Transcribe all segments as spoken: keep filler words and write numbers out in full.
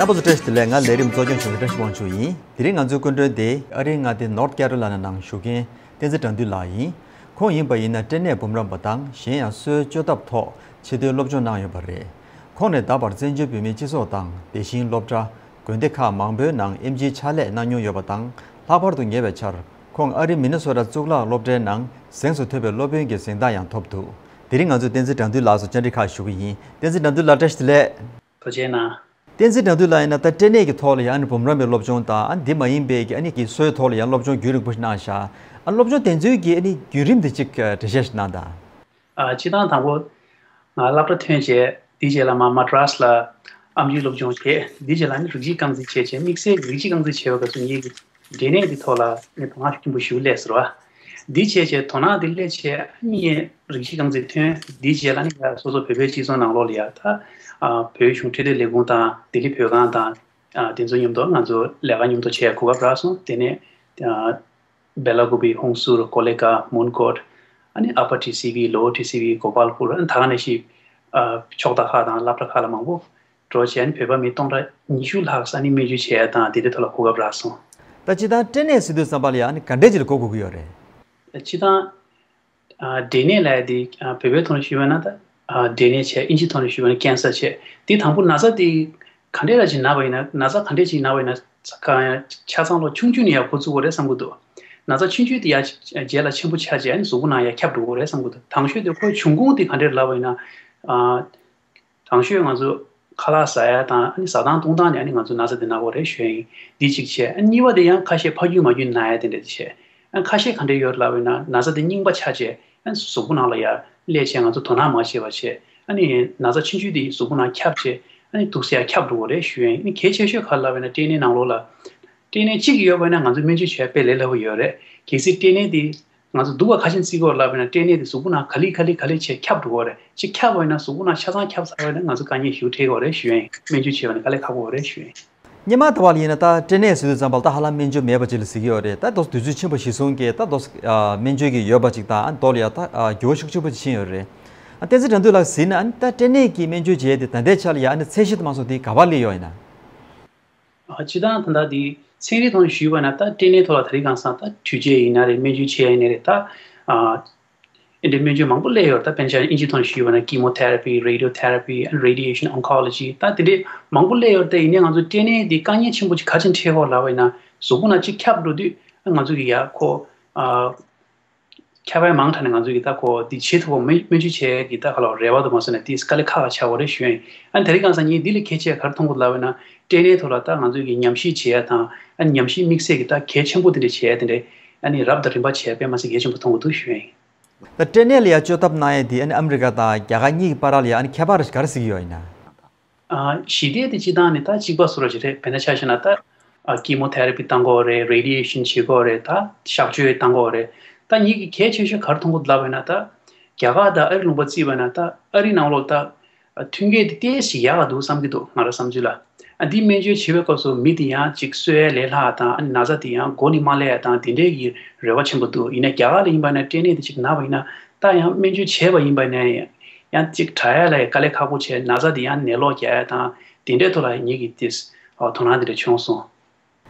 རྣམ་པ་ཚོ་བཀྲ་ཤིས་བདེ་ལེགས། ང་ལས་རིམ་གཙོ་སྐྱོང་བྱུང་གི་བཀྲ་ཤིས་དབང་ཕྱུག་ཡིན། དེ་རིང་ང་ཚོའི་སྐུ་མགྲོན་དེ་ཨ་རིའི་མངའ་སྡེ་North Carolina་ནང་བཞུགས་མཁན་བསྟན་འཛིན་དགྲ་འདུལ་ལགས་ཡིན། ཁོང་ཡིན་པ་ཡིན་ན་སྐྲན་ནད་འབུམ་རམས་པ་དང་གཞན་ཡང་སོའི་བཅོས་ཐབས་ཐོག་ཆེད་དོན་སློབ་སྦྱོང་གནང་ཡོད་པ་རེད། ཁོང་ནས་ད་བར་བཙན་བྱོལ་བོད་མིའི་སྤྱི་ཚོགས་དང་དེ་བཞིན་སློབ་གྲྭ། དགོན་སྡེ་ཁག་མང་པོའི་ནང་ཨེམ་ཆིའི་ཕྱག་ལས་གནང་མྱོང་ཡོད་པ་དང་། ལྷག་པར་དུ་ཉེ་བའི་ཆར་ཁོང་ཨ་རིའི་མི་ནི་སོ་ཊ་གཙུག་ལག་སློབ་གྲྭའི་ནང་གཟེངས་སུ་ཐོན་པའི་སློབ་དཔོན་གྱི་གཟེངས་རྟགས་ཡང་ཐོབ་འདུག་དེ་རིང་ང་ཚོས་བསྟན་འཛིན་དགྲ་འདུལ་ལགས་སུ་བཅར་འདྲི་ཁག་ཞུ་གི་ཡིན། བསྟན་འཛིན་དགྲ་འདུལ་ལགས་བཀྲ་ཤིས་བདེ་ལེགས། ཐུགས་རྗེ་གནང་། བསྟན་འཛིན་དགྲ་འདུལ་ལགས་ཡིན་ན་ད་སྐྲན་ནད་ཀྱི་ཐོག་ལ་ཡང་ཨ་ནི་འབུམ་རམས་པའི་སློབ་སྦྱོང་དང་ཨ་ནི་འདི་མ་ཡིན་པའི་གི་ཨ་ནི་གི་སོའི་ཐོག་ལ་ཡང་སློབ་སྦྱོང་རྒྱུན་རིང་པོ་ཞིག་གནང་ཤག་ཨ་སློབ་སྦྱོང་དེ་ཚོའི་གི་ཨ་ནི་བརྒྱུད་རིམ་དེ་གཅིག་འགྲེལ་བཤད་ཞིག་གནང་དང་། ཨ་སྤྱིར་བཏང་དང་པོ་ང་སློབ་གྲྭ་ཐོན་རྗེས་དེའི་རྗེས་ལ་མ་མ་ཌ་རཱས་ལ་ཨེམ་ཆིའི་སློབ་སྦྱོང་བྱས། དེའི་རྗེས་ལ་ནི་རིགས་གཅིག་རྐང་འཛིན་བྱས་རྗེས་དམིགས་བསལ་རིགས་གཅིག་རྐང་འཛིན་བྱས་པའི་སྐབས་སུ་ངེད་ཀྱི་འབྲས་ནད་ཀྱི་ཐོག་ལ་ངས་དོ་སྣང་ཤུགས་ཆེན་པོ་ཞིག་སླེབས་ཟེར་བ། འདི་བྱས་རྗེས་དོ་སྣང་འདི་སླེབས་རྗེས་ངས་རིགས་གཅིག་རྐང་འཛིན་ཐོན། འདིའི་རྗེས་ལ་ནི་ཡ་སོ་སོ་བོད་པའི་སྤྱི་ཚོགས་ནང་ལོགས་ལ་ཡ་ད་ཨ་བོད་གཞུང་འཕྲོད་བསྟེན་ལས་ཁུངས་དང་ལྡི་ལི་བོད་ཁང་དང་ཨ་དེ་ཚོ་མཉམ་དུ་ང་ཚོ་ལས་ཀ་མཉམ་དུ་བྱེད་ཡ་གོ་སྐབས་རག་སོང་། དེ་ནས་ཨ་སྦེ་ལ་ཀུ་པི། ཧུན་སུར། ཀོ་ལེ་གྷལ། མོན་གྷོ། ཨ་ནི་ཨ་པར་ཊི་སི་ཝི། ལོ་ཝར་ཊི་སི་ཝི། གོ་པལ་པུར། ཨ་ནི་ད་ག་ནང་བཞིན་ཨ་ཕྱོགས་མཐའ་ཁག་དང་སློབ་གྲྭ་ཁག་ལ་མང་པོ་འགྲོ་བྱས་ནས་བོད་པ་མི་སྟོང་ཕྲག་ཉི་ཤུ་ལྷག་ས་ནས་སྨན་བཅོས་བྱས་ཡ་དང་དེ་འདྲའི་ཐོག་ལ་གོ་སྐབས་རག་སོང་། ད་སྤྱིར་བཏང་སྐྲན་ནད་ཟེར་དུས་ཙམ་པ་ལ་ཡང་ཨ་ནི་ག་འདྲས་ཅིག་ལ་གོ་དགོས་ཀྱི་ཡོད་རེད། སྤྱིར་བཏང་ཨ་འབྲས་ནད་ལབ་ཡ་དེ་ཨ་བོད་པའི་ཐོག་ནས་ཞུས་པ་ན་ད་ཨ་འབྲས་ནད་བྱས། ཨིན་ཇིའི་ཐོག་ནས་ཞུས་པ་ན་ཀན་སར་བྱས། དེ་དང་པོ་ན་ཚ་དེ་ག་འདྲས་ར་ཅིག་ན་བ་ཡིན་ན། ན་ཚ་ག་འདྲས་ཅིག་ན་བ་ཡིན་ན་ཆ་ཚང་ལོ་ཆུང་ཆུང་ནས་ཡར་འགོ་བཙུགས་པ་རེད་བསམ་གྱི་འདུག་ན་ཚ་ཆུང་ཆུང་དེ་ཡར་རྗེས་ལ་ཆེན་པོ་ཆགས་རྗེས་ཨ་ནི་གཟུགས་པོ་ནང་ཡར་ཁྱབ་འགྲོ་གི་རེད་བསམ་གྱི་འདུག་དང་ཤོས་དེ་ཁོའི་འབྱུང་ཁུངས་དེ་ག་འདྲས་ལབ་པ་ཡིན་ན། ཨ། དང་ཤོས་ང་ཚོ་ཁ་ལག་ཟ་ཡ་དང་ཨ་ནི་ཟ་སྟངས་འཐུང་སྟངས་ནས་ཨ་ནི་ང་ཚོ་ན་ཚ་དེ་ན་གི་རེད་ཞུ་ཡ་ཡིན། འདི་གཅིག་བྱས། ཨ་གཉིས་པ་དེ་ཡང་ཁ་ཤས་ཕ་རྒྱུད་མ་རྒྱུད་ན་ཡ་དེ་འདྲ་དེ་བྱས། ཨ་ཁ་ཤས་ག་འདྲས་ཡོད་ལབ་པ་ཡིན་ན། ན་ཚ་དེ་རྙིང་པ་ཆགས་བྱས་ཨ་གཟུགས་པོ་ནང་ལ་ཡར་སླེབས་བྱས་ང་ཚོ་དོ་སྣང་མ་བྱས་པ་བྱས། ཨ་ནི་ན་ཚ་ཆུང་ཆུང་དེ་གཟུགས་པོ་ནང་ཁྱབ་བྱས་ཨ་ནི་འདུག་སེ་ཡར་ཁྱབ་འགྲོ་གི་རེད་ཞུ་ཡ་ཡིན། ཨ་ནི་གལ་ཆེ་ཤོས་ག་ལབ་པ་ཡིན་ན་སྐྲན་ནད་ནང་ལོགས་ལ། སྐྲན་ནད་གཅིག་ཡོད་པ་ན་ང་ཚོ་སྨན་བཅོས་བྱས་དཔེ་ལས་སླ་པོ་ཡོད་རེད། གལ་སྲིད་སྐྲན་ནད་དེ་ང་ཚོ་སྡུག་པ་ཁ་ཤས་བརྩི་གི་ཡོད་ལབ་པ་ན། སྐྲན་ནད་དེ་གཟུགས་པོ་ནང་ག་ལེ་ག་ལེ་ག་ལེ་བྱས་ཁྱབ་འགྲོ་གི་རེད། གཅིག་ཁྱབ་པ་ཡིན་ན་གཟུགས་པོ་ནང་ཆ་ཚང་ཁྱབ་ཚར་བ་ཡིན་ན་ང་ཚོ་དཀའ་ངལ་ཞེ་པོ་འཕྲད་ཀྱི་ཡོད་རེད་ཞུ་ཡ་ཡིན། སྨན་བཅོས་བྱས་པ་ན་དཀའ་ལས་ཁག་པོ་ཡོད་རེད་ཞུ་ཡ་ཡིན། སྔོན་མ་ད་བར་ལ་ཡིན་ན་ད་སྐྲན་ནད་ཟེར་དུས་ཙམ་པ་ལ་ད་ཧ་ལམ་སྨན་བཅོས་མེད་པ་ཅིག་ལ་གཟིགས་ཀྱི་ཡོད་རེད། ད་དུས་ཚོད་ཆེན་པོ་ཞིག་སོང་གི་ད་དུ་སྨན་བཅོས་ཀྱི་ཡོད་པ་ཅིག་དང་། ཨ་མདོ་ལ་ཡ་ད་འགྱུར་བ་ཤུགས་ཆེན་པོ་ཅིག་ཕྱིན་ཡོད་རེད། ཨ་བསྟན་འཛིན་དགྲ་འདུལ་ལགས་གཟིགས་ན་ཨ་ནི་ད་སྐྲན་ནད་ཀྱི་སྨན་བཅོས་བྱས་ཏེ་ད་ལྟའི་ཆ་ལ་ཡ་ཨ་ནི་ཚད་གཞི་དུ་མ་སོང་དེ་ག་པར་སླེབས་ཡོད་ཡིན་ན། ཨ་སྤྱིར་བཏང་ད་ལྟ་འདི་ཚན་རིག་ཐོག་ནས་ཞུས་པ་ན་ད་སྐྲན་ནད་ཐོག་ལ་དེ་རིང་ཁ་སང་ད་འཕྲུལ་ཆས་ཡིན་ན་རེད། སྨན་བཅོས་བྱེད་ཡ་ཡིན་ན་རེད། ད་ཨ་འདི་འདྲའི་སྨན་བཅོས་མང་པོ་སླེབས་ཡོད་རེད། ད་དཔེར་ན་ཆ་ཨིན་ཇིའི་ཐོག་ནས་ཞུས་པ་ན་chemotherapy, radiotherapy and radiation oncology ད་དེ་འདྲའི་མང་པོ་སླེབས་ཡོད་རེད། ད་ཡིན་ནའི་ང་ཚོ་སྐྲན་ནད་འདི་དཀའ་ངལ་ཆེན་པོ་ཅིག་ག་ཅིག་འཕྲད་ཀྱི་ཡོད་ལབ་པ་ཡིན་ན། གཟུགས་པོ་ནང་གཅིག་ཁྱབ་འགྲོ་དུས་ཨ་ང་ཚོ་གི་ཡ་ཁོ་ཨ། ཁྱབ་ཡ་མང་དྲགས་ནས་ང་ཚོ་གི་ད་ཁོ་འདི་བྱེད་ཐུབ་པ་མི་སྨན་བཅོས་བྱེད་ཡ་གི་ད་ག་ལ་རེ་བ་དུ་མ་སོང་ནས་དེ་དཀའ་ལས་ཁག་ཁག་ཆགས་པ་རེད་ཞུ་ཡ་ཡིན། ཨ་ནི་དེ་རིང་ཁ་སང་ངས་འདི་ལས་གལ་ཆེ་ག་རེ་མཐོང་གི་ལབ་པ་ན། སྐྲན་ནད་ཐོག་ལ་ད་ང་ཚོ་གི་ཉམས་ཞིབ་བྱེད་ཡ་དང་ཨ་ནི་ཉམས་ཞིབ་དམིགས་བསལ་གི་ད་གལ་ཆེན་པོ་དེ་འདྲ་བྱེད་ཡ་དེ་འདྲ་ཨ་ནི་རབ་དང་རིམ་པ་བྱེད་ཡ་དཔེ་མ་སྲིད་གལ་ཆེན་པོ་མཐོང་གི་འདུག་ཞུ་ཡ་ཡིན། ད་སྐྲན་ནད་ལ་ཡ་བཅོས་ཐབས་གནང་ཡ་དེ་ཨ་ནི་ཨ་མི་རི་ཀ་དང་རྒྱ་གར་གཉིས་ཀྱི་བར་ལ་ཡ་ཨ་ནི་ཁྱད་པར་ག་རེ་གཟིགས་ཀྱི་ཡོད་ཡིན་ན། ཨ་ཞི་བདེ་དེ་སྤྱིར་བཏང་ནི་ད་གཅིག་པ་བཟོ་འདྲ་ཅིག་རེད། དཔེར་ན་ཆ་བཞག་ན་ད་ཨ་chemotherapy བཏང་དགོས་རེད། radiation བྱེད་དགོས་རེད། ད་གཤག་བཅོས་བཏང་དགོས་རེད། ད་ངེད་ཀྱི་གལ་ཆེ་ཤོས་ག་རེ་མཐོང་གི་ལབ་པ་ཡིན་ན། ད་རྒྱ་གར་དང་ཨ་རི་ལུང་པ་བརྩིས་པ་ན་ད་ཨ་རི་ནང་ལོགས་ད་མཐུན་རྐྱེན་དེ་ཏོག་ཙམ་ཡག་ག་འདུག་བསམ་གྱི་འདུག་ང་རང་བསམ་ཚུལ་ལ། ཨ་འདི་སྨན་བཅོས་བྱེད་པའི་སྐབས་སུ་མི་དེ་ཡང་ཅིག་གསོ་ཡ་ལས་སླ་བ་དང་ཨ་ནི་ན་ཚ་དེ་ཡང་མགོ་ནས་མ་སླེབས་ཡ་དང་དེ་འདྲའི་གི་རེ་བ་ཆེན་པོ་འདུག་ཡིན་ན་རྒྱ་གར་ལ་ཡིན་པ་ན་སྐྲན་ནད་དེ་ཅིག་ན་བ་ཡིན་ན་ད་ཡང་སྨན་བཅོས་བྱས་པ་ཡིན་པ་ན་ཡང་ཅིག་དྲག་ཡ་ལ་ཡ་དཀའ་ལས་ཁག་པོ་བྱས། ན་ཚ་དེ་ཡང་ནད་ལོག་རྒྱག་ཡ་དང་དེ་འདྲའི་ཐོག་ལ་ངེད་ཀྱི་དེ་དོ་སྣང་དེ་འདྲ་བྱུང་སོང་།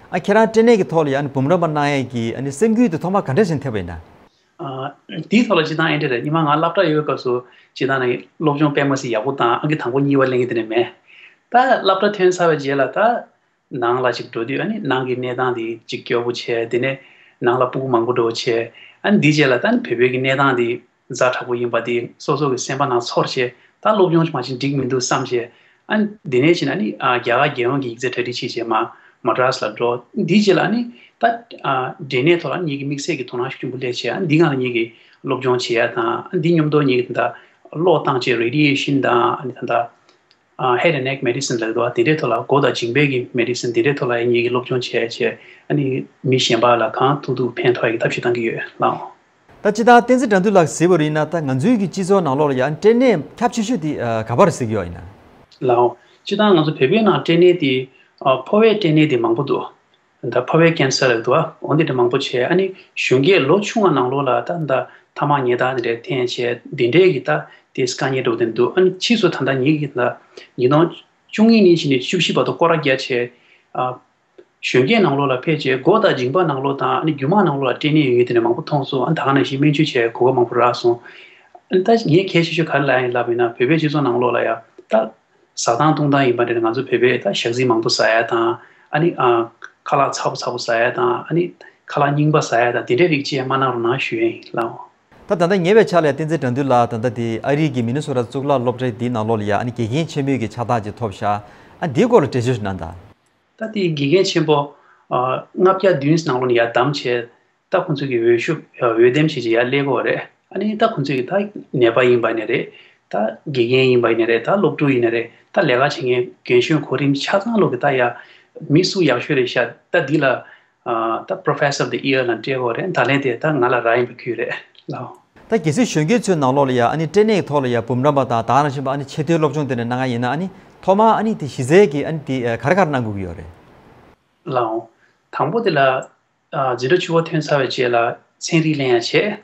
ཨ་ཁྱེད་རང་སྐྲན་ནད་ཀྱི་ཐོག་ལ་ཡང་འབུམ་རམས་པ་གནང་ཡས་ཀྱི་ཨ་ནི་སེམས་འགུལ་དེ་ཐོག་མ་ག་འདྲ་ཞིག་ཐེབས་པ་ཡིན་ན། ཨ་དེའི་ཐོག་ལ་སྤྱིར་བཏང་ཨེ་འདྲ་རེད། ཉི་མ་ང་སློབ་གྲྭ་ཡོད་སྐབས་སུ་སྤྱིར་བཏང་ནས་སློབ་སྦྱོང་དཔེ་མ་སྲིད་ཡག་པོ་དང་ཨང་ཀི་དང་པོ་གཉིས་པ་ལེན་གྱི་དེ་ནས་མེད། ད་སློབ་གྲྭ་ཐོན་ཚར་བའི་རྗེས་ལ་ད་ནང་ལ་ཅིག་འགྲོ་དུས་ཨ་ནི་ནང་གི་གནས་སྟངས་དེ་ཅིག་སྐྱོ་པོ་བྱས། དེ་ནས་ནང་ལ་ཕྲུ་གུ་མང་པོ་འགྲོ་བྱས། ཨ་ནི་དེའི་རྗེས་ལ་ད་ནི་བོད་པའི་གི་གནས་སྟངས་དེ་ཛ་དྲག་པོ་ཡིན་པ་དེ་སོ་སོ་གི་སེམས་པ་ནང་ཚོར་བྱས། ད་སློབ་སྦྱོང་མ་བྱས་འགྲིག་མི་འདུག་བསམ་བྱས། ཨ་ནི་དེ་ནས་ཕྱིན་ཨ་ནི་ཨ་རྒྱ་གར་རྒྱལ་ཡོངས་ཀྱི་ཡིག་ཚད་གྲ་སྒྲིག་བྱས་བྱས་མ་མ་ཌ་རཱས་ལ་འགྲོ། དེའི་རྗེས་ལ་ཨ་ནི་ད་ཨ་འབྲས་ནད་ཐོག་ལ་ངེད་ཀྱི་དམིགས་བསལ་གྱི་དོ་སྣང་ཤུགས་ཆེན་པོ་སླེབས་བྱས། ཨ་ནི་འདི་སྒང་ལ་ངེད་ཀྱི་སློབ་སྦྱོང་བྱེད་ཡ་དང་། ཨ་ནི་འདི་མཉམ་དུ་ངེད་ཀྱི་ད་གློག་བཏང་བྱས་radiation་དང་། ཨ་ནི་ད་ད་ཨ་head and neck medicine་ལབ་འདུག་དེ་འདྲའི་ཐོག་ལ་མགོ་དང་མཇིང་པའི་གི་medicine་དེ་འདྲའི་ཐོག་ལ་ངེད་ཀྱི་སློབ་སྦྱོང་བྱས་བྱས། ཨ་ནི་མི་གཞན་པ་ལ་གང་ཐུབ་ཐུབ་ཕན་ཐོགས་ཡ་གི་ཐབས་ཤེས་གཏང་གི་ཡོད་ལགས། ད་སྤྱིར་བཏང་བསྟན་འཛིན་དགྲ་འདུལ་ལགས་གཟིགས་པ་ཡིན་ན་ད་ང་ཚོའི་གི་སྤྱི་ཚོགས་ནང་ལོགས་ལ་ཡང་སྐྲན་ནད་ཁྱབ་ཆེ་ཤོས་དེ་ཨ་ག་པར་གཟིགས་ཡོད་ཡིན་ན། ལགས། སྤྱིར་བཏང་ང་ཚོ་བོད་པའི་ནང་སྐྲན་ནད་དེ་ཨ་ཕོ་བའི་སྐྲན་ནད་དེ་མང་པོ་འདུག་ད་ཕོ་བའི་cancer་ལབ་འདུག་འོ་འདི་འདྲ་མང་པོ་བྱས། ཨ་ནི་གཞོན་སྐྱེས་ལོ་ཆུང་བ་ནང་ལོགས་ལ་ད་ད་ཐ་མག་ཉལ་ཐ་འདི་འདྲ་འཐེན་བྱས་འདི་འདྲའི་གི་ད་དེ་དཀའ་ངལ་འགྲོ་བསྡད་འདུག་ཨ་ནི་ཕྱིས་སུ་ད་ད་ངེད་ཀྱི་ད་ཉིས་སྟོང་ བཅུ་གཉིས་ནས་བྱས་ནས་བཅུ་བཞི་བར་དུ་སྐོར་ར་བརྒྱབ་བྱས། ཨ། གཞོན་སྐྱེས་ནང་ལོགས་ལ་ཕལ་ཆེར་མགོ་དང་མཇིང་པ་ནང་ལོགས་དང་ཨ་ནི་རྒྱུ་མ་ནང་ལོགས་ལ་སྐྲན་ནད་ཡོད་མཁན་དེ་འདྲ་མང་པོ་མཐོང་སོང་། ཨ་ནི་ད་ག་ནང་བཞིན་སྨན་བཅོས་བྱས་གོ་སྐབས་མང་པོ་རག་སོང་། ཨ་ནི་ད་ངས་གལ་ཆེ་ཤོས་ག་རེ་ལབ་ཡིན་ལབ་ཡིན་ན། བོད་པའི་སྤྱི་ཚོགས་ནང་ལོགས་ལ་ཡ་ད་ཟ་སྟངས་འཐུང་སྟངས་ཡིན་པ་འདྲ་ང་ཚོ་བོད་པས་ད་ཞག་ཚི་མང་པོ་ཟ་ཡ་དང་། ཨ་ནི་ཨ་ཁ་ལག་ཚ་པོ་ཚ་པོ་ཟ་ཡ་དང་། ཨ་ནི་ཁ་ལག་རྙིང་པ་ཟ་ཡ་དང་། དེ་འདྲའི་རིགས་ཅིག་མ་གནང་རོགས་གནང་ཞུ་ཡ་ཡིན་ལགས། ད་ད་ལྟ་ཉེ་བའི་ཆར་ལ་བསྟན་འཛིན་དགྲ་འདུལ་ལགས་ད་ལྟ་དེ་ཨ་རིའི་གི་མི་ནི་སོ་ཊ་གཙུག་ལག་སློབ་གྲྭའི་འདིའི་ནང་ལོགས་ལ་ཡ་ཨ་ནི་དགེ་རྒན་ཆེན་མོའི་གི་ཕྱག་རྟགས་ཅིག་ཐོབ་ཤག་ཨ་འདིའི་སྐོར་ལ་འགྲེལ་བརྗོད་ཞིག་གནང་དང་། ད་དེ་དགེ་རྒན་ཆེན་པོ་ཨ་ལྔ་བརྒྱ་བདུན་ནང་ལོགས་ནས་ཡར་བདམས་བྱས། ད་ཁོང་ཚོས་ཀྱི་འོས་ཤོག་ཨ་འོས་འདེམས་བྱས་བྱས་ཡར་སླེབས་ཀྱི་ཡོད་རེད། ཨ་ནི་ད་ཁོང་ཚོས་ཀྱི་ད་ནད་པ་ཡིན་པ་ཡིན་ནའི་རེད། ད་དགེ་རྒན་ཡིན་པ་ཡིན་ནའི་རེད། ད་སློབ་ཕྲུག་ཡིན་ནའི་རེད། ད་ལས་ཀ་བྱེད་མཁན་རྒན་གཞོན་གོ་རིམ་ཆ་ཚང་ལོག་གི་ད་ཡ་མི་སུ་ཡག་ཤོས་རེད་ཤག་ད་འདི་ལ་ཨ་ད་Professor of the Year ལ་སྤྲད་ཡོད་རེད། ད་ལན་དེ་ད་ང་ལ་རག་ཡིན་པའི་ཁུལ་རེད་ལགས། ད་གལ་སྲིད་གཞོན་སྐྱེས་ཚོའི་ནང་ལོགས་ལ་ཡ་ཨ་ནི་སྐྲན་ནད་ཀྱི་ཐོག་ལ་ཡ་འབུམ་རམས་པ་དང་ད་ག་ནང་བཞིན་པ་ཨ་ནི་ཆེས་མཐོའི་སློབ་སྦྱོང་དེ་འདྲ་གནང་ཡ་ཡིན་ན། ཨ་ནི་ཐོག་མར་ཨ་ནི་དེ་གཞི་རྩའི་གི་ཨ་ནི་དེ་ཨ་ག་རེ་ག་རེ་གནང་དགོས་ཀྱི་ཡོད་རེད། ལགས་འོང་། དང་པོ་དེ་ལ་ཨ་འཛིན་གྲྭ་བཅུ་པ་ཐོན་ཚར་བའི་རྗེས་ལ་ཚན་རིག་ལེན་ཡ་བྱས།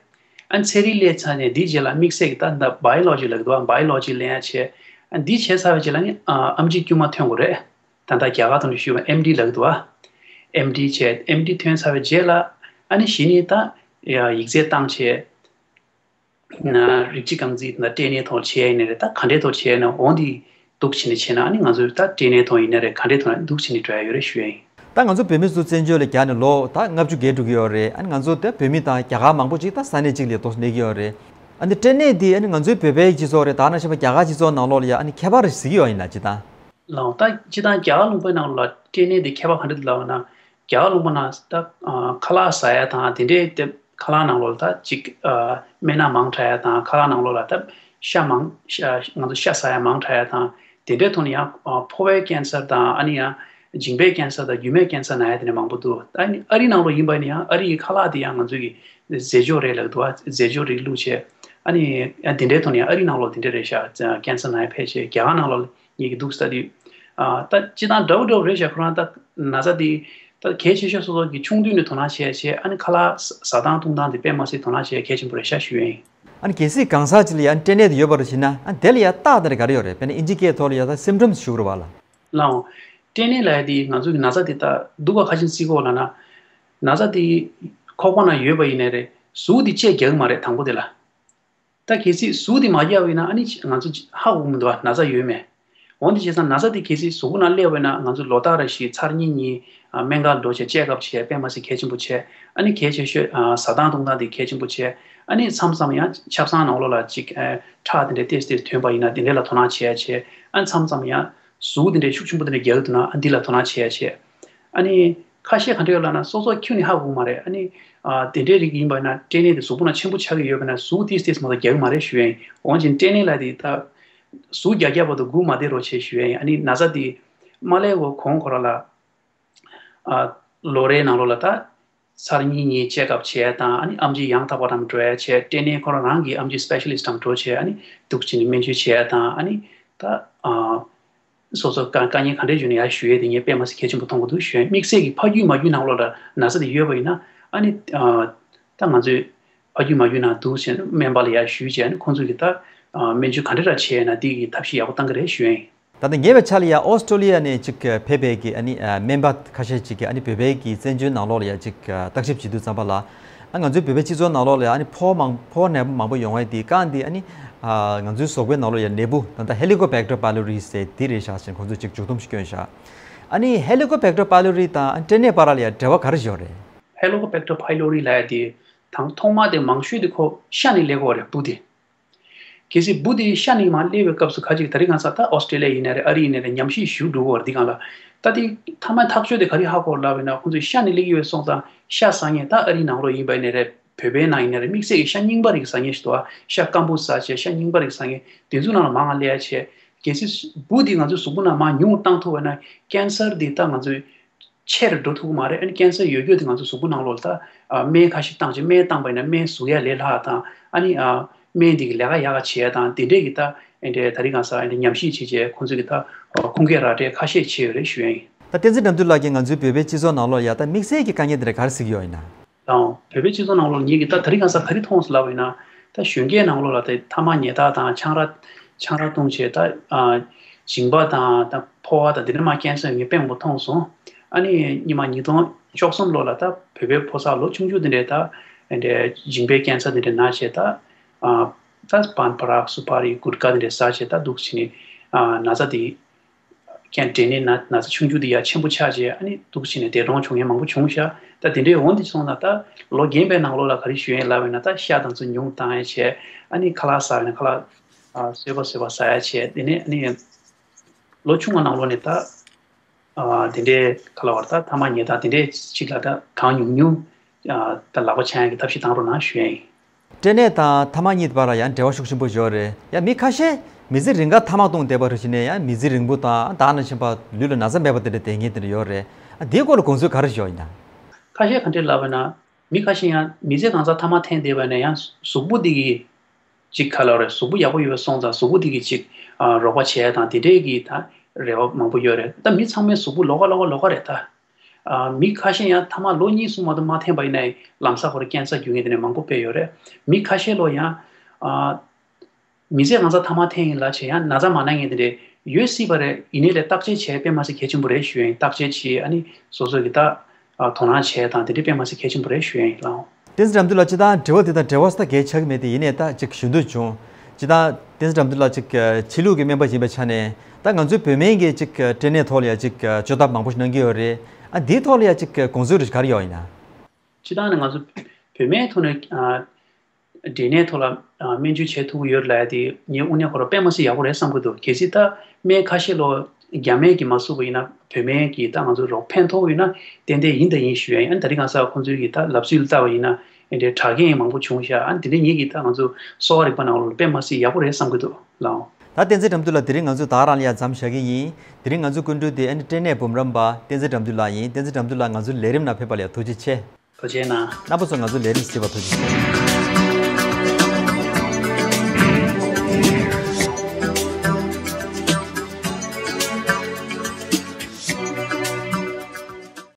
ཨ་ནི་ཚན་རིག་ལེན་ཚར་ནས་འདིའི་རྗེས་ལ་དམིགས་བསལ་གྱི་ད་ད་Biology ལབ་ཀྱི་འདུག་ཨ། Biology ལེན་ཡ་བྱས། ཨ་ནི་འདི་བྱས་ཚར་བའི་རྗེས་ལ་ནི་ཨ་ཨེམ་ཆི་དཀྱུས་མ་ཐོན་དགོས་རེད། ད་ལྟ་རྒྱ་གར་ཐོག་ནས་ཞུས་པ་ཨེམ་ཌི་ལབ་ཀྱི་འདུག་ཨ། ཨེམ་ཌི་བྱས། ཨེམ་ཌི་ཐོན་ཚར་བའི་རྗེས་ལ་ཨ་ནི་གཞི་ནས་ད་ཡ་ཡིག་ཚད་བཏང་བྱས། ན་རིགས་གཅིག་རྐང་འཛིན་དང་སྐྲན་ནད་ཐོག་བྱས་ཡིན་ནའི་རེད། ད་ག་འདྲའི་ཐོག་བྱས་ན་འོང་དེ་འདུག་བྱས་ནས་བྱས་ན། ཨ་ནི་ང་ཚོས་ད་སྐྲན་ནད་ཐོག་ཡིན་ནའི་རེད། ག་འདྲའི་ཐོག་ན་འདུག་བྱས་ནས་འགྲོ་ཡ་ཡོད་རེད་ཞུ་ཡ་ཡིན། ད་ང་ཚོ་བོད་མི་ཚོ་བཙན་བྱོལ་ལ་རྒྱ་ནས་ལོ་ད་ལྔ་བཅུ་བརྒལ་འགྲོ་གི་ཡོད་རེད། ཨ་ནི་ང་ཚོ་ད་བོད་མི་དང་རྒྱ་གར་མང་པོ་ཅིག་ད་ས་གནས་གཅིག་ལ་འདུག་གནས་ཀྱི་ཡོད་རེད། ཨ་ནི་སྐྲན་ནད་འདི་ཨ་ནི་ང་ཚོའི་བོད་པའི་སྤྱི་ཚོགས་རེད། ད་ནང་བཞིན་པ་རྒྱ་གར་སྤྱི་ཚོགས་ནང་ལོགས་ལ་ཡ་ཨ་ནི་ཁྱད་པར་གཟིགས་ཀྱི་ཡོད་ཡིན་ན་ཅི་ད། ལགས་འོང་། ད་སྤྱིར་བཏང་རྒྱ་གར་ལུང་པའི་ནང་ལ་སྐྲན་ནད་འདི་ཁྱད་པར་ག་འདྲ་འདུག་ལབ་ན། རྒྱ་གར་ལུང་པ་ནང་ད་ཨ་ཁ་ལག་ཟ་ཡ་དང་དེ་འདྲའི་དེ་ཁ་ལག་ནང་ལོགས་ལ་ད་ཅིག་ཨ་སྨན་སྣ་མང་དྲགས་ཡ་དང་། ཁ་ལག་ནང་ལོགས་ལ་ད་ཤ་མང་ཤ་ང་ཚོ་ཤ་ཟ་ཡ་མང་དྲགས་ཡ་དང་། དེ་འདྲའི་ཐོག་ནས་ཡང་ཨ་ཕོ་བའི་ཀེན་སར་དང་། ཨ་ནི་ཡང་མཇིང་པའི་ཀེན་སར་དང་རྒྱུ་མའི་ཀེན་སར་ན་ཡ་དེ་འདྲ་མང་པོ་འདུག་ཨ་ནི་ཨ་རི་ནང་ལོགས་ཡིན་པ་ནི་ཡང་ཨ་རི་ཡི་ཁ་ལག་དེ་ཡང་ང་ཚོ་གི་རྫས་སྦྱོར་རེད་ལབ་འདུག་ཨ། རྫས་སྦྱོར་རིགས་བླུགས་བྱས། ཨ་ནི་ཨ་དེ་འདྲའི་ཐོག་ནས་ཨ་རི་ནང་ལོགས་དེ་འདྲ་རེད་ཤག་ཀེན་སར་ན་ཡ་ཕལ་ཆེར། རྒྱ་གར་ནང་ལོགས་ངེད་ཀྱི་འདུག་ས་དེ། ཨ་ད་སྤྱིར་བཏང་འདྲ་བོ་འདྲ་བོ་རེད་ཤག་ཁོ་རང་ད་ན་ཚ་དེ་ད་གལ་ཆེ་ཤོས་སོ་སོ་གི་ཆུང་དུས་ནས་དོ་སྣང་བྱས་བྱས། ཨ་ནི་ཁ་ལག་ཟ་སྟངས་འཐུང་སྟངས་དེ་དཔེ་མ་སྲིད་དོ་སྣང་བྱས་གལ་ཆེན་པོ་རེད་ཤག་ཞུ་ཡ་ཡིན། ཨ་ནི་གལ་སྲིད་གང་ཟག་ཅིག་ལ་ཡང་སྐྲན་ནད་དེ་ཡོད་པ་རེད་ཟེར་ན། ཨ་དེ་ལ་ཡང་རྟགས་དེ་འདྲ་ག་རེ་ཡོད་རེད། དཔེར་ན་ཨིན་ཇི་སྐད་ཐོག་ལ་ཡང་ད་symptoms ཞུ་དགོས་རེད་པ་ལགས། ལགས་འོང་། སྐྲན་ནད་ལབ་ཡ་དེ་ང་ཚོ་གི་ན་ཚ་དེ་ད་སྡུག་ག་ཁ་ཆེན་སྲིད་གོ་ལབ་ན། ན་ཚ་དེ་ཁོག་པ་ནང་ཡོད་པ་ཡིན་ནའི་རེད། གཟུགས་དེ་བཅད་རྒྱག་གི་མ་རེད་དང་པོ་དེ་ལ། ད་གལ་སྲིད་གཟུགས་དེ་མ་རྒྱག་པ་ཡིན་ན་ཨ་ནི་ང་ཚོ་ཧ་གོ་གི་མི་འདུག་ཨ། ན་ཚ་ཡོད་མེད། འོན་ཏེ་བྱས་ཙང་ན་ཚ་དེ་གལ་སྲིད་གཟུགས་པོ་ནང་སླེབས་པ་ཡིན་ན་ང་ཚོ་ལོ་ལྟར་རེ་བཞིན་ཚར་གཉིས་གཉིས་ཨ་སྨན་ཁང་ལ་འགྲོ་བྱས་ཅེག་ཨབ་བྱས་དཔེ་མ་སྲིད་གལ་ཆེན་པོ་བྱས། ཨ་ནི་གལ་ཆེ་ཤོས་ཨ་ཟ་སྟངས་འཐུང་སྟངས་དེ་གལ་ཆེན་པོ་བྱས། ཨ་ནི་མཚམས་མཚམས་ཡང་ཆབ་གསང་ནང་ལོགས་ལ་ཅིག་ཨ་ཁྲག་དེ་འདྲ་ཏོག་ཙམ་ཏོག་ཙམ་ཐོན་པ་ཡིན་ན་དེ་འདྲ་ལ་དོ་སྣང་བྱས་བྱས། ཨ་ནི་མཚམས་མཚམས་ཡང་ཟུག་དེ་འདྲ་ཤུགས་ཆེན་པོ་དེ་འདྲ་རྒྱག་གི་འདུག་ན་ཨ་འདི་ལ་དོ་སྣང་བྱས་བྱས། ཨ་ནི་ཁ་ཤས་ག་འདྲ་ཡོད་ལབ་ན་སོ་སོ་ཁྱོན་ནས་ཧ་གོ་གི་མ་རེད། ཨ་ནི་ཨ་དེ་འདྲའི་རིགས་ཡིན་པ་ན་སྐྲན་ནད་དེ་གཟུགས་པོ་ནང་ཆེན་པོ་ཆགས་ཀྱི་ཡོད་པ་ན་ཟུག་ཏོག་ཙམ་ཏོག་ཙམ་མ་གཏོགས་རྒྱག་གི་མ་རེད་ཞུ་ཡ་ཡིན། འོན་ཀྱང་སྐྲན་ནད་ལབ་དེ་ད་ཟུག་རྒྱག་རྒྱག་བར་དུ་སྒུག་མ་བསྡད་རོགས་བྱེད་ཞུ་ཡ་ཡིན། ཨ་ནི་ན་ཚ་དེ་མ་སླེབས་གོང་ཁོ་རང་ལ་ཨ་ལོ་རེའི་ནང་ལོགས་ལ་ད་ཚར་གཉིས་གཉིས་ཅེག་ཨབ་བྱེད་ཡ་དང་། ཨ་ནི་ཨེམ་ཆི་ཡང་དག་པ་རང་འགྲོ་ཡ་བྱས། སྐྲན་ནད་ཁོ་རང་རང་གི་ཨེམ་ཆི་སི་པེ་ཤ་ལི་སི་ཊི་རང་འགྲོ་བྱས། ཨ་ནི་འདུག་བྱས་ནས་སྨན་བཅོས་བྱེད་ཡ་དང་། ཨ་ནི་ད་ཨ་སོ་སོ་དཀའ་དཀའ་ངལ་ག་འདྲས་བྱུང་ན་ཡར་ཞུ་ཡས་དེ་ངས་དཔེ་མ་སྲིད་གལ་ཆེན་པོ་མཐོང་གི་འདུག་ཞུ་ཡས། དམིགས་བསལ་གྱི་ཕ་རྒྱུད་མ་རྒྱུད་ནང་ལོགས་ལ་ན་ཚ་དེ་ཡོད་པ་ཡིན་ན། ཨ་ནི་ཨ་ད་ང་ཚོས་ཕ་རྒྱུད་མ་རྒྱུད་ནང་འདུག་ཟེར་ནས་སྨན་པ་ལ་ཡར་ཞུས་བྱས་ནས་ཁོང་ཚོས་ཀྱིས་ད་ཨ་སྨན་བཅོས་ག་འདྲས་ར་བྱས་ན་འདི་གི་ཐབས་ཤེས་ཡག་པོ་བཏང་གི་རེད་ཞུ་ཡས་ཡིན། ད་ལྟ་ཉེ་བའི་ཆར་ལ་ཡ་ཨོ་སི་ཀྲོ་ལི་ཡ་ནས་ཅིག་ཕེབས་པའི་གི་ཨ་ནི་ཨ་སྨན་པ་ཁ་ཤས་ཅིག་གིས་ཨ་ནི་བོད་པའི་གི་བཙན་བྱོལ་ནང་ལོགས་ལ་ཡ་ཅིག་བརྟག་ཞིབ་བྱེད་དུས་ཙམ་པ་ལ། ཨ་ང་ཚོའི་བོད་པའི་སྤྱི་ཚོགས་ནང་ལོགས་ལ་ཡ་ཨ་ནི་ཕོ་མང་ཕོ་ནད་པ་མང་པོ་ཡོང་བའི་དེ་རྐང་དེ་ཨ་ནི་ཨ་ང་ཚོའི་གཟུགས་པོའི་ནང་ལོགས་ཡ་ནད་འབུ་ད་ལྟ་Helicobacter pylori ཟེར་དེ་རེད་ཤག་ཟེར་ཁོང་ཚོས་ཅིག་མཇུག་སྡོམ་ཞིག་བསྐྱོན་ཤག་ཨ་ནི་Helicobacter pylori དང་ཨ་སྐྲན་ནད་བར་ལ་ཡ་འབྲེལ་བ་ག་རེ་ཡོད་རེད། Helicobacter pylori ལབ་ཡ་དེ་དང་ཐོག་མ་དེ་མང་ཤོས་དེ་ཁོ་ཤ་ནས་སླེབས་ཀྱི་ཡོད་རེད། འབུ་དེ། གལ་སྲིད་འབུ་དེ་ཤ་ནས་མར་སླེབས་པའི་སྐབས་སུ་ཁ་ཅིག་ད་རེས་གང་ཟག་ད་ཨོ་སི་ཀྲི་ལི་ཡ་ཡིན་ན་རེད། ཨ་རི་ཡིན་ན་རེད། ཉམས་ཞིབ་ཞུ་འགྲོ་གི་ཡོད་རེད། འདི་སྒང་ལ་ད་དེ་མཐའ་མ་ཐག་གཅོད་དེ་ག་རེ་ཧ་གོ་ལབ་ཡིན་ན། ཁོང་ཚོས་ཤ་ནས་སླེབས་ཀྱི་ཡོད་སོང་ཙང་ཤ་ཟ་མཁན་ད་ཨ་རིའི་ནང་ལོགས་ཡིན་པ་ཡིན་ན་རེད། བོད་པའི་ནང་ཡིན་ན་རེད། དམིགས་བསལ་གྱི་ཤ་རྙིང་པ་རིགས་ཟ་མཁན་ཞིག་འདུག་ཨ། ཤ་སྐམ་པོ་ཟ་བྱས་ཤ་རྙིང་པ་རིགས་ཟ་མཁན་དེ་ཚོའི་ནང་ལ་མང་ང་སླེབས་ཡ་བྱས། གལ་སྲིད་འབུ་དེ་ང་ཚོའི་གཟུགས་པོ་ནང་མར་ཉུང་བཏང་ཐུབ་པ་ན་ཀེན་སར་དེ་ད་ང་ཚོའི་ཆེ་རུ་འགྲོ་ཐུབ་ཀྱི་མ་རེད། ཨ་ནི་ཀེན་སར་ཡོད་རྒྱུ་དེ་ང་ཚོ་གཟུགས་པོ་ནང་ལོགས་ལ་ད་ཨ་སྨན་ཁ་ཤས་བཏང་བྱས། སྨན་བཏང་པ་ཡིན་ན་སྨན་ཟུག་ཡ་ལས་སླ་བ་དང་། ཨ་ནི་ཨ་སྨན་དེ་གི་ལས་ཀ་ཡག་ག་བྱེད་ཡ་དང་དེ་འདྲས་ཀྱི་ད་ཨེ་འདྲས་ད་རེས་གང་ཟག་ཨེ་འདྲས་ཉམས་ཞིབ་བྱས་བྱས་ཁོང་ཚོས་ཀྱི་ད་ཁུངས་སྐྱེལ་ར་སྤྲད་ཁ་ཤས་བྱས་ཡོད་རེད་ཞུ་ཡ་ཡིན། ད་བསྟན་འཛིན་དགྲ་འདུལ་ལགས་ཀྱིས་ང་ཚོའི་བོད་པའི་སྤྱི་ཚོགས་ནང་ལོགས་ལ་ཡ་ད་དམིགས་བསལ་གྱི་དཀའ་ངལ་དེ་འདྲ་ག་རེ་གཟིགས་ཡོད་ཡིན་ན། དང་བོད་པའི་སྤྱི་ཚོགས་ནང་ལོགས་ངེད་ཀྱིས་ད་ད་རེས་གང་ཟག་ག་རེ་མཐོང་སོང་ལབ་པ་ཡིན་ན། ད་གཞོན་སྐྱེས་ནང་ལོགས་ལ་ད་ཐ་མག་ཉལ་ཐ་དང་ཆང་རག་ཆང་རག་བཏུང་བྱས་ད་ཨ་ མཇིང་པ་དང་ད་ཕོ་བ་དང་དེ་འདྲ་མ་ཀན་སར་ཡོད་མཁན་དཔེ་མང་པོ་མཐོང་སོང་། ཨ་ནི་སྔོན་མ་ཉིས་སྟོང་བཅུ་གསུམ་ལོ་ལ་ད་བོད་པའི་ཕོ་གསར་ལོ་ཆུང་ཆུང་དེ་འདྲས་ད་དེ་འདྲས་མཇིང་པའི་ཀན་སར་དེ་འདྲས་ན་བྱས་ད་ཨ་ད་པན་པ་ར་སུ་པ་རི་གུཊ་ཀ་དེ་འདྲས་ཟ་བྱས་ད་འདུག་བྱས་ནས་ཨ་ན་ཚ་དེ་ཀན་འབྲས་ནད་ན་ན་ཚ་ཆུང་ཆུང་དེ་ཡ་ཆེན་པོ་ཆགས་བྱས་ཨ་ནི་འདུག་བྱས་ནས་འདས་གྲོངས་བྱུང་མཁན་མང་པོ་བྱུང་ཤག་ད་དེ་འདྲས་འོང་དེ་སོང་ན་ད་ལོ་རྒན་པའི་ནང་ལོགས་ལ་ག་རེ་ཞུ་ཡས་ལབ་པ་ཡིན་ན་ད་ཤ་དང་ཚུ་ཉུང་བཏང་ཡས་བྱས་ཨ་ནི་ཁ་ལག་ཟ་བ་ཡིན་ན་ཁ་ལག་ཨ་བཟོས་པ་བཟོས་པ་ཟ་ཡས་བྱས་དེ་ནས་ཨ་ནི་ལོ་ཆུང་བ་ནང་ལོགས་ནས་ད་ཨ་དེ་འདྲའི་ཁ་ལ་བར་ད་ཐ་མག་ཉལ་སྟངས་དེ་འདྲའི་ཅིག་ལ་ད་གང་ཉུང་ཉུང་ཨ་ད་ལག་པ་འཆང་ཡག་གི་ཐབས་ཤེས་བཏང་རོགས་གནང་ཞུ་ཡ་ཡིན། སྐྲན་ནད་དང་ཐ་མག་གཉིས་བར་ལ་ཡང་འབྲེལ་བ་ཤུགས་ཆེན་པོ་ཡོད་རེད། ཡང་མི་ཁ་ཤས་མི་ཚེ་རིང་ག་ཐ་མག་བཏུང་བསྡད་པ་རེད་བྱས་ནས་ཡང་མི་ཚེ་རིང་པོ་དང་ད་ནང་བཞིན་པ་ལུས་ལ་ན་ཚ་མེད་པ་དེ་འདྲ་བསྡད་མཁན་དེ་འདྲ་ཡོད་རེད། ཨ་དེའི་སྐོར་ལ་དགོངས་ཚུལ་ག་རེ་ཞིག་ཡོད་ཡིན་ན། ཁ་ཤས་ག་འདྲས་ལབ་པ་ན་མི་ཁ་ཤས་ཡང་མི་ཚེ་གང་ཚ་ཐ་མག་འཐེན་བསྡད་པ་ནས་ཡང་གཟུགས་པོ་འདི་གི་ཅིག་ཁ་ལ་རེད། གཟུགས་པོ་ཡག་པོ་ཡོད་པ་སོང་ཙང་གཟུགས་པོ་དེ་གི་ཅིག་ཨ་རོགས་པ་བྱས་དང་དེ་འདྲས་ཀྱི་ད་རེ་བ་མང་པོ་ཡོད་རེད། ད་མི་ཚང་མའི་གཟུགས་པོ་ལོགས་ཀ་ལོགས་ཀ་ལོགས་ཀ་རེད་ད། ཨ་མི་ཁ་ཤས་ཡང་ཐ་མག་ལོ་གཉིས་གསུམ་མ་གཏོགས་མ་འཐེན་པ་ཡིན་ན་ལམ་སང་ཁོ་རང་ཀན་སར་འགྱུར་མཁན་དེ་འདྲ་མང་པོ་དཔེ་ཡོད་རེད། མི་ཁ་ཤས་ལོ་ཡང་ཨ་མི་ཚེ་གང་ཚ་ཐ་མག་འཐེན་ཡིན་ལབ་བྱས་ཡང་ན་ཚ་མ་ན་མཁན་དེ་འདྲས་ཡོད་སྲིད་པ་རེད། ཡིན་ནའི་ལས་བརྟག་དཔྱད་བྱས་དཔེ་མ་སྲིད་གལ་ཆེན་པོ་རེད་ཞུ་ཡ་ཡིན། བརྟག་དཔྱད་བྱས་ཨ་ནི་སོ་སོ་གི་ད་ཨ་དོ་སྣང་བྱས་དང་དེ་འདྲས་དཔེ་མ་སྲིད་གལ་ཆེན་པོ་རེད་ཞུ་ཡ་ཡིན་ལགས། བསྟན་འཛིན་དགྲ་འདུལ་ལགས། སྤྱིར་བཏང་དྲི་བ་དེ་དང་འབྲེལ་བ་ས་གལ་ཆགས་ཀྱི་མེད་དེ། ཡིན་ནའི་ད་ཅིག་ཞུ་འདོད་བྱུང་། སྤྱིར་བཏང་བསྟན་འཛིན་དགྲ་འདུལ་ལགས་ཅིག་ཕྱི་ལུགས་ཀྱི་སྨན་པ་ཡིན་པའི་ཆ་ནས་ད་ང་ཚོའི་བོད་སྨན་གྱི་ཅིག་སྐྲན་ནད་ཐོག་ལ་ཡ་ཅིག་བཅོས་ཐབས་མང་པོ་ཞིག་གནང་གི་ཡོད་རེད། ཨ་འདིའི་ཐོག་ལ་ཡ་ཅིག་དགོངས་ཚུལ་རེ་ག་རེ་ཡོད་ཡིན་ན། སྤྱིར་བཏང་ནས་ང་ཚོ་བོད་སྨན་ཐོག་ནས་ཨ་འབྲས་ནད་ཐོག་ལ་ཨ་སྨན་བཅོས་བྱེད་ཐུབ་ཀྱི་ཡོད་རེད་ལབ་ཡ་དེ་ངས་དངོས་གནས་ཁོ་རང་དཔེ་མ་སྲིད་ཡག་པོ་རེད་བསམ་གྱི་འདུག་གལ་སྲིད་ད་སྨན་ཁ་ཤས་ལོ་རྒྱ་སྨན་གྱིས་མ་བསུབས་པ་ཡིན་ན་བོད་སྨན་གྱིས་ད་ང་ཚོ་རོགས་ཕན་ཐོགས་ཡོད་ན་ཏན་ཏན་ཡིན་དང་ཡིན་ཞུ་ཡ་ཡིན། ཨ་ནི་ད་རིང་ཁ་སང་ཁོང་ཚོའི་གི་ད་ལབ་ཚུལ་ལྟ་བ་ཡིན་ན་ཨེ་འདྲའི་དྲག་སྐྱེད་མང་པོ་བྱུང་ཤག་ཨ་ནི་དེ་འདྲའི་ངེད་ཀྱིས་ད་ང་ཚོ་གསོ་བ་རིག་པ་ནང་ལོགས་དཔེ་མ་སྲིད་ཡག་པོ་རེད་བསམ་གྱི་འདུག་ལགས། ད་བསྟན་འཛིན་དགྲ་འདུལ་ལགས། དེ་རིང་ང་ཚོས་ད་ག་རང་ལ་ཡ་མཚམས་བཞག་གི་ཡིན། དེ་རིང་ང་ཚོའི་སྐུ་མགྲོན་དེ་ཨ་ནི་སྐྲན་ནད་འབུམ་རམས་པ་བསྟན་འཛིན་དགྲ་འདུལ་ལགས་ཡིན། བསྟན་འཛིན་དགྲ་འདུལ་ལགས། ང་ཚོའི་ལས་རིམ་ནང་ཕེབས་པ་ལ་ཡ་ཐུགས་རྗེ་ཆེ། ཐུགས་རྗེ་གནང་། རྣམ་པ་ཚོ་ང་ཚོའི་ལས་རིམ་གཟིགས་པར་ཐུགས་རྗེ་ཆེ།